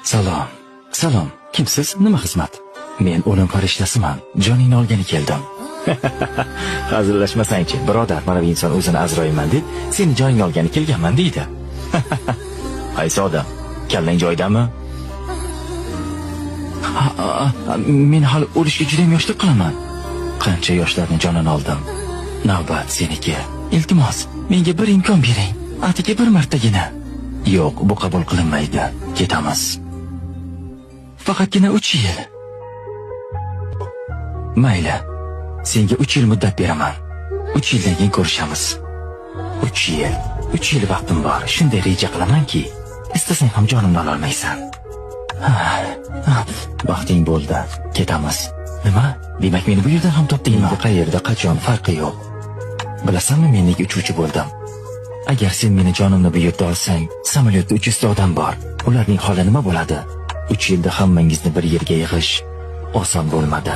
Salom. Salom. Kimsiz? Nima xizmat? Men o'lim farishtasiman. Joningni olgani keldim. Hazillashmasangchi, birodar, mana bu inson o'zini Azroilman deb, seni joningni olgani kelganman deydi. Qaysi odam? Kallang joyidami? Men hali o'lishga juda ham yoshlik qilaman. Qancha yoshlarni jonini oldim. Navbat seniki. Iltimos, menga bir imkon bering. Atigi bir martagina. Yo'q, bu qabul qilinmaydi. Ketamiz. Faqatgina 3 yil. Mayli. Senga 3 yil muddat beraman. 3 yildan keyin ko'rishamiz. 3 yil. 3 yil vaqtim bor. Shunday reja qilamanki, istasang ham jonimni ololmaysan. Vaqting bo'ldi. Ketamiz. Nima? Demak, meni bu yerdan ham topdingmi? Qayerda, qachon, farqi yo'q. Bilasanmi, men nega uchuvchi bo'ldim? Agar sen meni jonimni bu yerda olsang, samolyotda 300 ta odam bor. Ularning holi nima bo'ladi? 3 yilda hammangizni bir yerga yig'ish oson bo'lmadi.